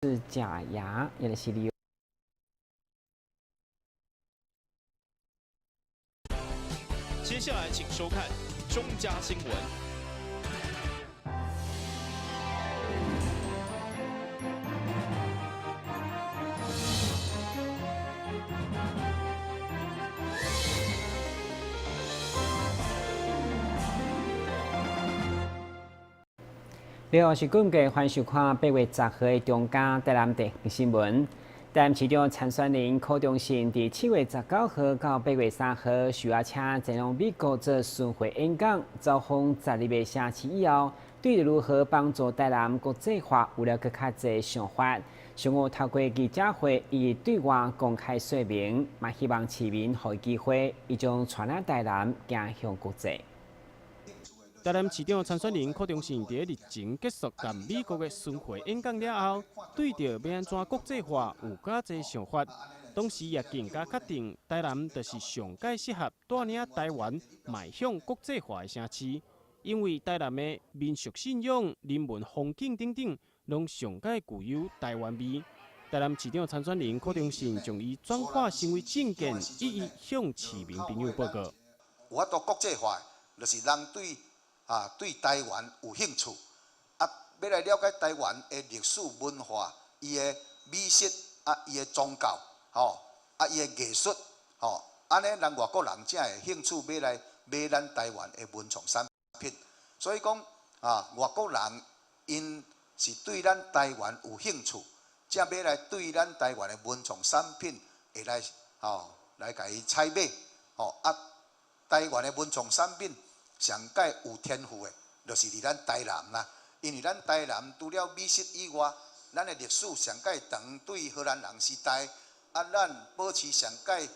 是假牙，也是利用。接下來請收看中嘉新聞。你好，我是今日歡迎收看8月10號的中嘉台南地新聞。台南市長參選人柯忠信佇7月19號到8月3號受邀請前往美國做巡迴演講，走訪12個城市以後，對如何幫助台南國際化有了閣較濟想法。上午透過記者會，伊對外公開說明，嘛希望市民予伊機會，伊將帶領台南行向國際。台南市長參選人柯忠信佇日前結束佇美國的巡迴演講了後，對著欲按怎國際化有較濟想法，同時也更加確定台南就是上蓋適合帶領台灣邁向國際化的城市，因為台南的民俗信仰、人文風景等等，攏上蓋具有台灣味。台南市長參選人柯忠信將伊轉化成為政見，一一向市民朋友報告。有法度國際化，就是人對台灣有興趣，欲來了解台灣的歷史文化、伊的美食、伊的宗教、吼，伊的藝術，吼，按呢人外國人才會興趣欲來買咱台灣的文創產品。所以講，外國人𪜶是對咱台灣有興趣，才欲來對咱台灣的文創產品會來，吼，來共伊採買，吼，台灣的文創產品。上蓋有天賦的，就是佇咱台南啦。因為咱台南除了美食以外，咱的歷史上蓋長，對荷蘭人時代，咱保持上蓋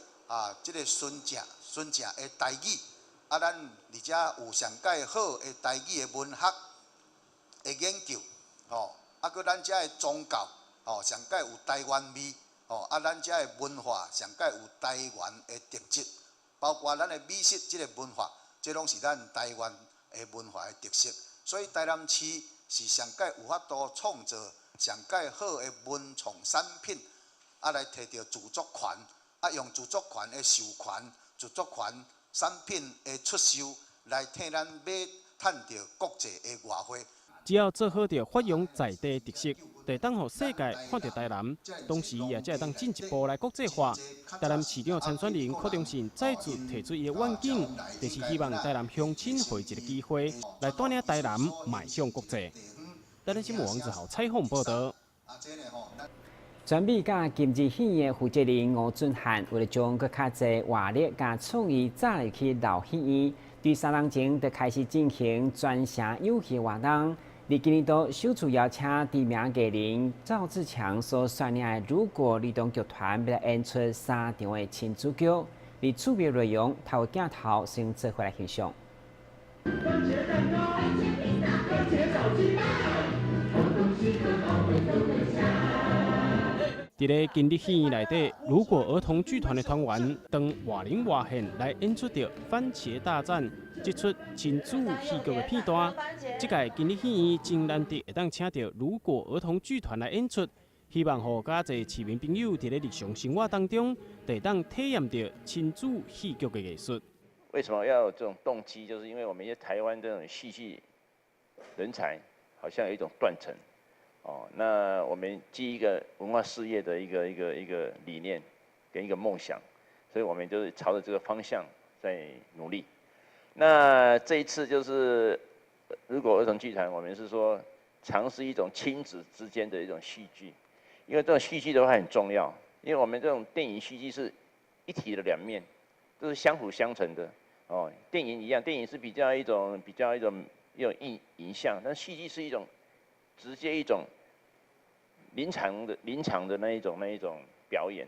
這个純正純正的台語，咱而且有上蓋好的台語的文學的研究，吼，閣咱遮的宗教，吼，上蓋有台灣味，吼，咱遮的文化上蓋有台灣的特質，包括咱的美食這个文化。這攏是咱台灣的文化的特色，所以台南市是上蓋有法度創造上蓋好的文創產品，來提著著作權，用著作權的授權、著作權產品的出售，來替咱買趁著國際的外匯。只要做好著發揚在地特色，就會當予世界看著台南，同時也才會當進一步來國際化。台南市長參選人柯忠信再次提出伊的願景，就是希望台南鄉親予伊一個機會，來帶領台南邁向國際。台南新聞王子豪採訪報導。全美佮金日戲院的負責人吳俊翰，為了將閣較濟活力佮創意炸入去老戲院，佇3年前就開始進行全城遊戲活動。佇今年度首次邀請知名藝人趙自強所率領的如果兒童劇團，欲來演出三場的親子劇。佇趣味內容，透過鏡頭先做伙來欣賞。番茄蛋糕，番茄披薩，番茄炒雞蛋，好東西和寶貝都會想。佇咧金日戲院內底，如果兒童劇團的團員當活靈活現來演出著《番茄大戰》這齣親子戲劇的片段。這屆金日戲院真難得會當請著如果兒童劇團來演出，希望予較濟市民朋友佇咧日常生活當中，會當體驗著親子戲劇的藝術。為什麼要有這種動機？就是因為我們一些台灣這種戲劇人才，好像有一種斷層。哦，那我們基於一個文化事業的一個理念跟一個夢想，所以我們就是朝着這個方向在努力。那這一次就是如果兒童劇團，我們是說嘗試一種親子之間的一種戲劇，因為這種戲劇的話很重要，因為我們這種電影戲劇是一體的兩面，都是相輔相成的。哦，電影一樣，電影是比較一種影像，但戲劇是一種直接一種臨場的那一種表演，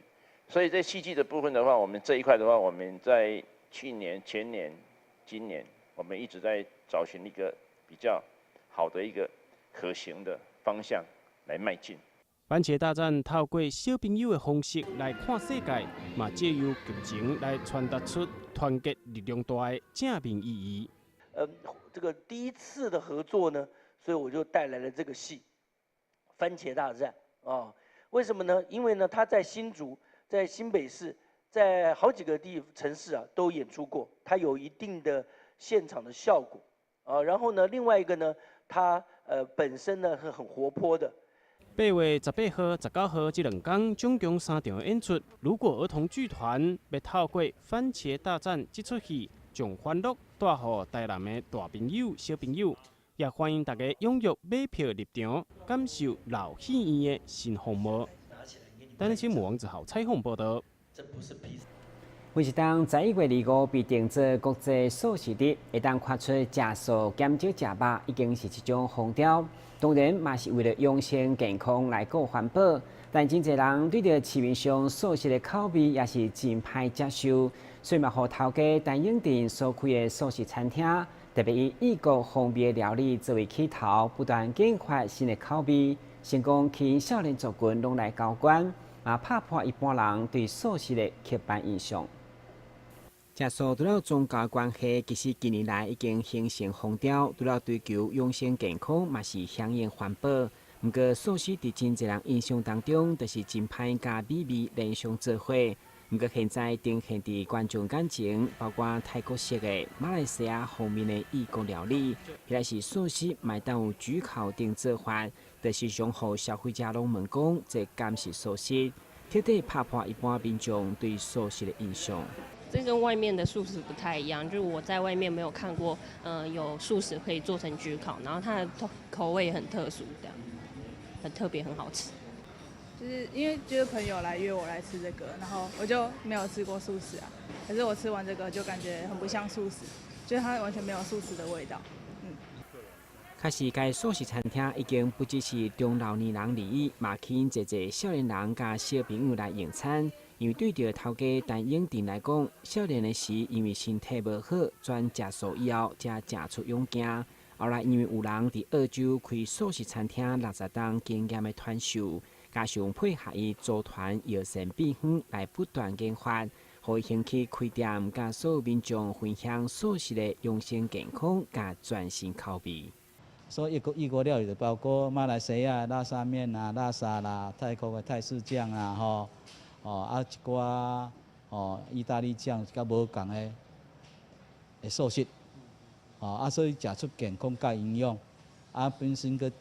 所以在戲劇的部分的話，我們這一塊的話，我們在去年、前年、今年，我們一直在找尋一個比較好的一個可行的方向來邁進。番茄大戰透過小朋友的方式來看世界，嘛藉由劇情來傳達出團結力量大的正面意義。這個第一次的合作呢，所以我就帶來了這個戲《番茄大戰》。啊。為什麼呢？因為呢，他在新竹、在新北市、在好幾個地城市啊都演出過，他有一定的現場的效果啊。然後呢，另外一個呢，他本身呢是很活潑的。8月18號、19號這兩天，總共三場演出。如果兒童劇團欲透過《番茄大戰》這齣戲，將歡樂帶予台南的大朋友、小朋友，也歡迎大家踴躍買票入場，感受老戲院的新風貌。台南新聞王子豪採訪報道。每一當11月25被定做國際素食日，會當看出食素減少食肉已經是一種風潮。當然嘛是為了養生健康來顧環保，但真濟人對著市面上素食的口味也是真歹接受，所以嘛，予頭家陳永鎮所開的素食餐廳，特別以異國風味的料理作為起頭，不斷研發新的口味，成功吸引少年族群攏來交關，嘛拍破一般人對素食的刻板印象。食素除了宗教關係，其實近年來已經形成風潮，除了追求養生健康，嘛是響應環保。毋過素食佇真濟人印象當中，就是真歹佮美味聯想做伙。毋過現在呈現佇觀眾眼前，包括泰國式的、馬來西亞方面的異國料理，彼個是素食，嘛會當有焗烤等做法，就是常予消費者攏問講，這敢是素食？徹底拍破一般民眾對素食的印象。這跟外面的素食不太一樣，就是我在外面沒有看過，有素食可以做成焗烤，然後它的口味也很特殊，這樣很特別，很好吃。就是因為就是朋友來約我來吃這個，然後我就沒有吃過素食啊，可是我吃完這個就感覺很不像素食，就是它完全沒有素食的味道。確實，該素食餐廳已經不只是中老年人而已，嘛吸引濟濟少年人佮小朋友來用餐。因為對著頭家陳永鎮來講，少年的時因為身體無好，轉食素以後，才食出勇氣。後來因為有人佇澳洲開素食餐廳60冬經驗的傳授，加上配合伊組團藥膳秘方來不斷研發，予伊興起開店，佮所有民眾分享素食的養生健康佮全新口味。所以異國料理就包括馬來西亞叻沙麵啊、叻沙啦、泰國的泰式醬啊，吼，哦啊一寡哦意大利醬較無仝的素食，哦啊所以食出健康佮營養，啊本身閣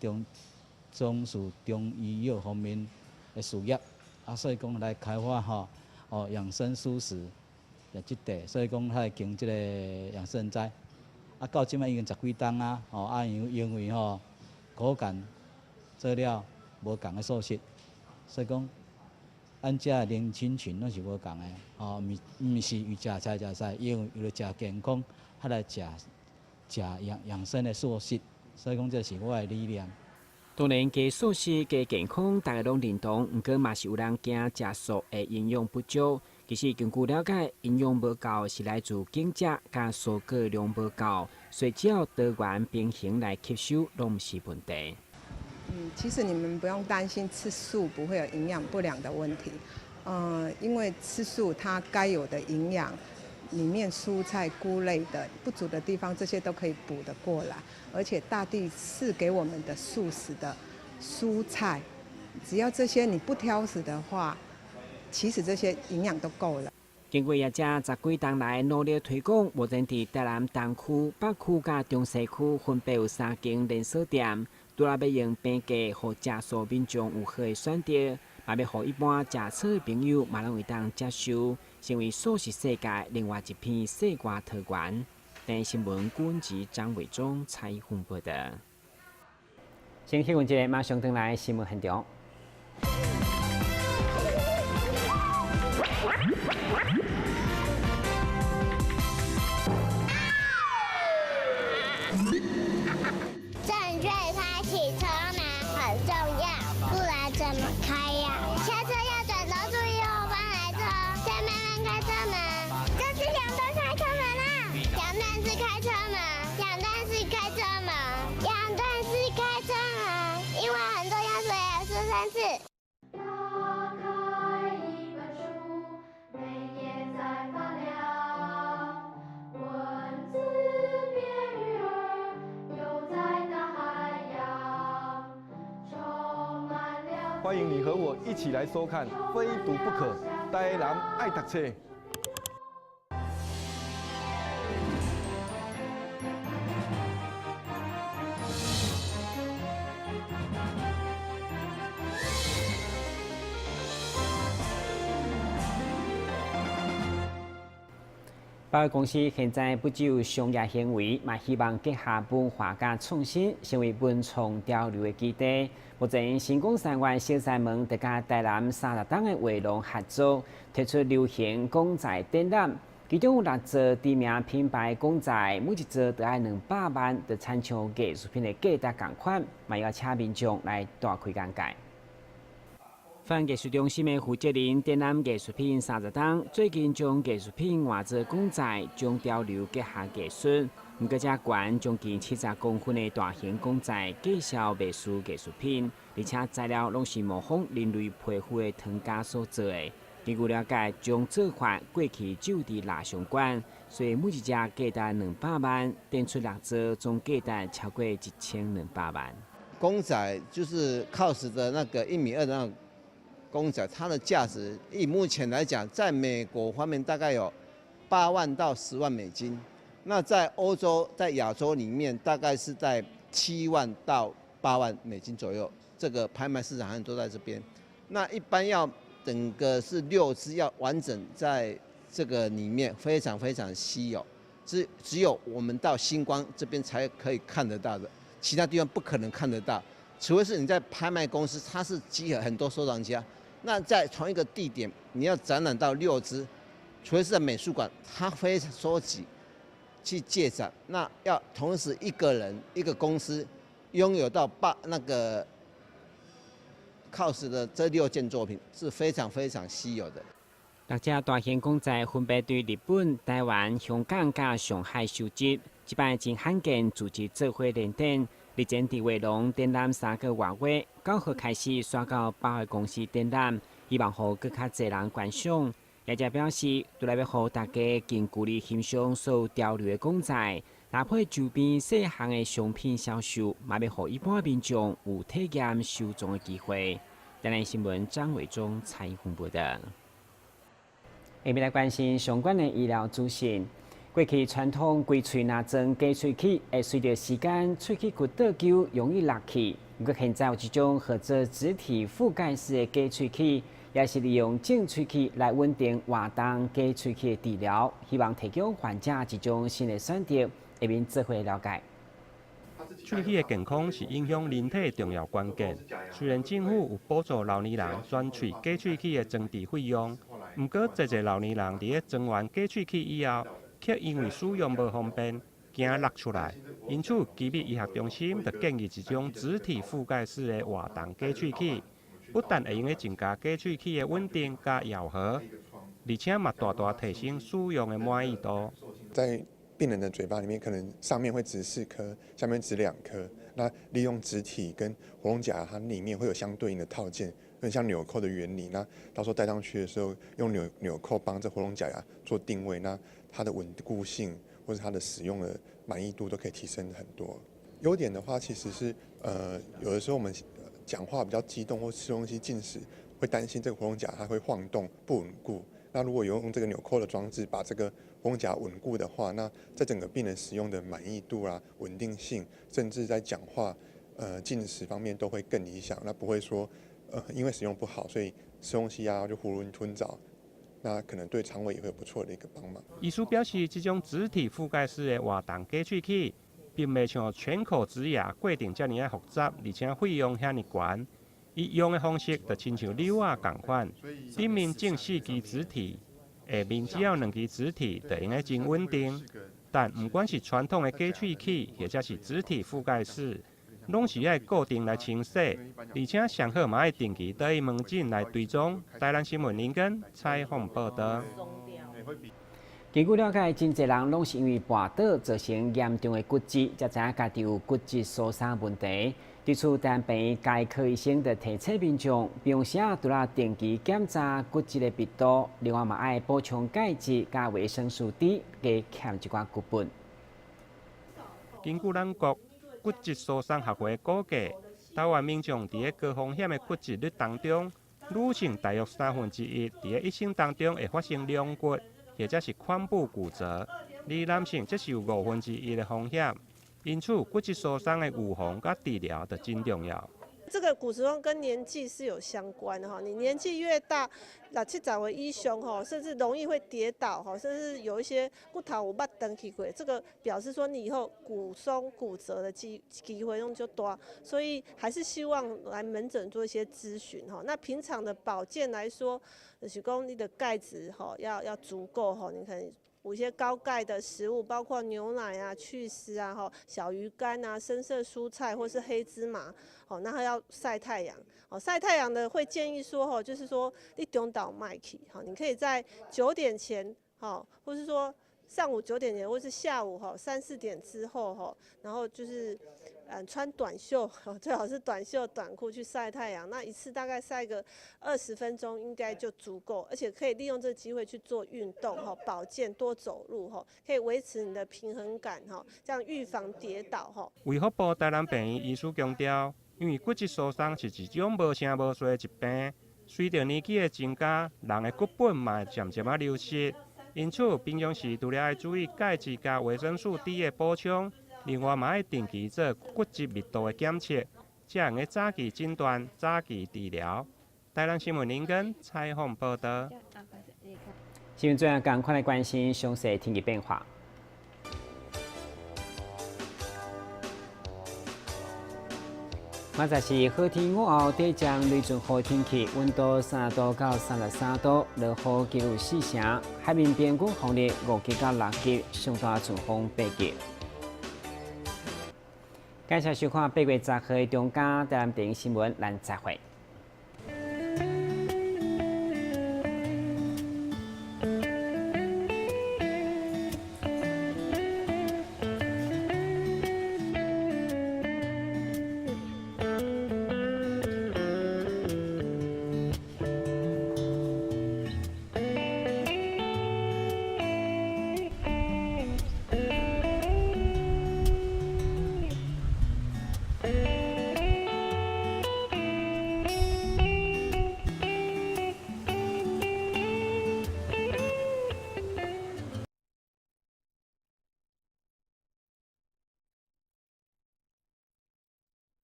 從事中醫藥方面的事業，啊所以講來開發吼哦養生素食的這塊，所以講才會經這個養生齋。啊，到這擺已經十幾冬啊，吼啊，因為吼口感做了無仝的素食，所以講，咱遮的年輕群攏是無仝的，吼，毋是為食菜食菜，因為為了食健康，較來食食養生的素食，所以講這是我的理念。當然，加素食、加健康，大家攏認同。毋過嘛是有人驚食素會營養不足。其實根據了解，營養無夠是來自間質佮蔬果量無夠，所以只要多元平衡來吸收，攏毋是問題。其實你們不用擔心吃素不會有營養不良的問題。因為吃素它該有的營養，裡面蔬菜、菇類的不足的地方，這些都可以補得過來。而且大地賜給我們的素食的蔬菜，只要這些你不挑食的話，其實這些營養都夠了。經過業者十幾冬來努力推廣，目前佇台南東區、北區佮中西區分別有三間連鎖店，除了欲用平價予食素民眾有好的選擇，嘛欲予一般食素的朋友嘛攏會當接受，成為素食世界另外一片世外桃源。台視新聞郭文吉、張偉忠採訪報道。先去問一下，馬上轉來新聞現場。正確開啟車門很重要，不然怎麼開呀？下車要轉頭注意後方來車，再慢慢開車門。這是兩段開車門啦，兩段式開車門，兩段式開車門，兩段式開車門，因為很重要，所以要說三次。打開一本書，每頁在發亮，文字變魚兒，游在大海洋，充滿了。歡迎你。我一起來收看《非讀不可》，台南愛讀冊。百貨公司現在不只有商業行為，嘛希望結合文化佮創新，成為文創潮流的基地。目前，新光三越小西門就佮台南30冬的畫廊合作，推出流行公仔展覽，其中有六座知名品牌公仔，每一座都愛200萬，就親像藝術品的價值仝款，嘛邀請民眾來大開眼界。泛藝術中心的負責人展覽藝術品三十冬，最近將藝術品換做公仔，將潮流結合藝術。毋過這懸將近70公分的大型公仔，介紹藝術藝術品，而且材料攏是模仿人類皮膚的糖膠所做的。根據了解，這做法過去只有佇蠟像館，所以每一隻價值200萬，展出六座，總價值超過1200萬。公仔就是 KAWS 的那個1.2米的那個公仔，它的價值以目前來講，在美國方面大概有8萬到10萬美金，那在歐洲、在亞洲裡面大概是在7萬到8萬美金左右。這個拍賣市場上都在這邊。那一般要整個是六隻要完整在這個裡面，非常非常稀有，只有我們到新光這邊才可以看得到的，其他地方不可能看得到，除非是你在拍賣公司，它是集合很多收藏家。那在同一個地點，你要展覽到六隻，除非是在美術館，他會收集去借展。那要同時一個人一個公司擁有到八那個 KAWS 的這六件作品是非常非常稀有的。六隻大型公仔分別對日本、台灣、香港佮上海收集，這擺真罕見組織做伙聯展。日前佇畫廊展覽3個外月，9號開始徙到百貨公司展覽，希望予閣較濟人觀賞。業者表示，除了欲予大家近距離欣賞所有潮流的公仔，搭配周邊細項的商品銷售，嘛欲予一般民眾有體驗收藏的機會。台南新聞張偉忠採訪報道。下面來關心相關的醫療資訊。過去傳統規喙若裝假喙齒，會隨著時間喙齒骨倒勼，容易落去。毋過現在有一種號做植體覆蓋式的假喙齒，也是利用正喙齒來穩定活動假喙齒的治療，希望提供患者一種新的選擇。下面做伙了解。喙齒的健康是影響人體的重要關鍵。雖然政府有補助老年人轉喙假喙齒的裝置費用，毋過濟濟老年人佇咧裝完假喙齒以後，卻因為使用無方便，驚落出來。因此，奇美醫學中心就建議一種植體覆蓋式的活動假喙齒，不但會用得增加假喙齒的穩定佮咬合，而且嘛大大提升使用的滿意度。在病人的嘴巴裡面，可能上面會植4顆，下面植2顆。那利用植體跟活動假牙，它裡面會有相對應的套件，有點像紐扣的原理。那到時候戴上去的時候，用紐扣幫這活動假牙做定位，那它的穩固性或者它的使用的滿意度都可以提升很多。優點的話，其實是有的時候我們講話比較激動或吃東西進食，會擔心這個活動假牙它會晃動不穩固。那如果有用這個紐扣的裝置把這個活動假牙穩固的話，那在整個病人使用的滿意度啊、穩定性，甚至在講話、進食方面都會更理想。那不會說，因為使用不好，所以吃東西啊就囫圇吞棗，那可能對腸胃也會有不錯的一個幫忙。醫師表示，這種植體覆蓋式的活動假喙齒，並袂像全口植牙過程遮爾仔複雜，而且費用遐爾懸。伊用的方式就親像紐仔仝款，頂面種四支植體，下面只要兩支植體，就會用真穩定。但毋管是傳統的假喙齒，或者是植體覆蓋式，攏是愛固定來清洗，而且上好嘛愛定期倒去門診來追蹤。台南新聞林根採訪報導。根據了解，真濟人攏是因為跋倒造成嚴重的骨折，才知影家己有骨質疏鬆問題。對此，台南病院牙科醫生就提醒民眾，平時啊，除了定期檢查骨質的密度，另外嘛愛補充鈣質佮維生素 D，加欠一寡骨粉。根據咱國骨質疏鬆學會估計，台灣民眾佇咧高風險的骨折率當中，女性大約1/3佇咧一生當中會發生龍骨或者是髖部骨折，而男性則是有1/5的風險。因此，骨質疏鬆的預防佮治療就真重要。這個骨質疏鬆跟年紀是有相關的哈，你年紀越大，60、70歲以上哈，甚至容易會跌倒哈，甚至有一些骨頭有捌斷去過，這個表示說你以後骨鬆骨折的機會攏就大，所以還是希望來門診做一些諮詢哈。那平常的保健來說，就是講你的鈣質哈要足夠哈，你可能補一些高鈣的食物，包括牛奶啊、去絲啊、哈小魚乾啊、深色蔬菜或是黑芝麻，好，那還要曬太陽。哦，曬太陽的會建議說，吼，就是說你中晝莫去，哈，你可以在九點前，哈，或是說上午九點前，或是下午哈三四點之後，哈，然後就是，穿短袖，最好是短袖短褲去曬太陽。那一次大概曬個20分鐘應該就足夠，而且可以利用這個機會去做運動，哈，保健多走路，哈，可以維持你的平衡感，哈，這樣預防跌倒，哈。衛福部台南病院醫師強調，因為骨質疏鬆是一種無聲無息的疾病，隨著年紀的增加，人的骨本嘛會漸漸仔流失，因此平常時除了愛注意鈣質佮維生素 D 的補充，另外嘛愛定期做骨質密度的檢測，才會用早期診斷、早期治療。台南新聞林根採訪報導。新聞最後仝款來關心詳細天氣變化。明仔是好天午後，短暫雷陣雨天氣，溫度3度到33度，落雨幾率4成。海面平均風力5級到6級，上大陣風8級。感謝收看8月10號的中嘉台南電視新聞，咱再會。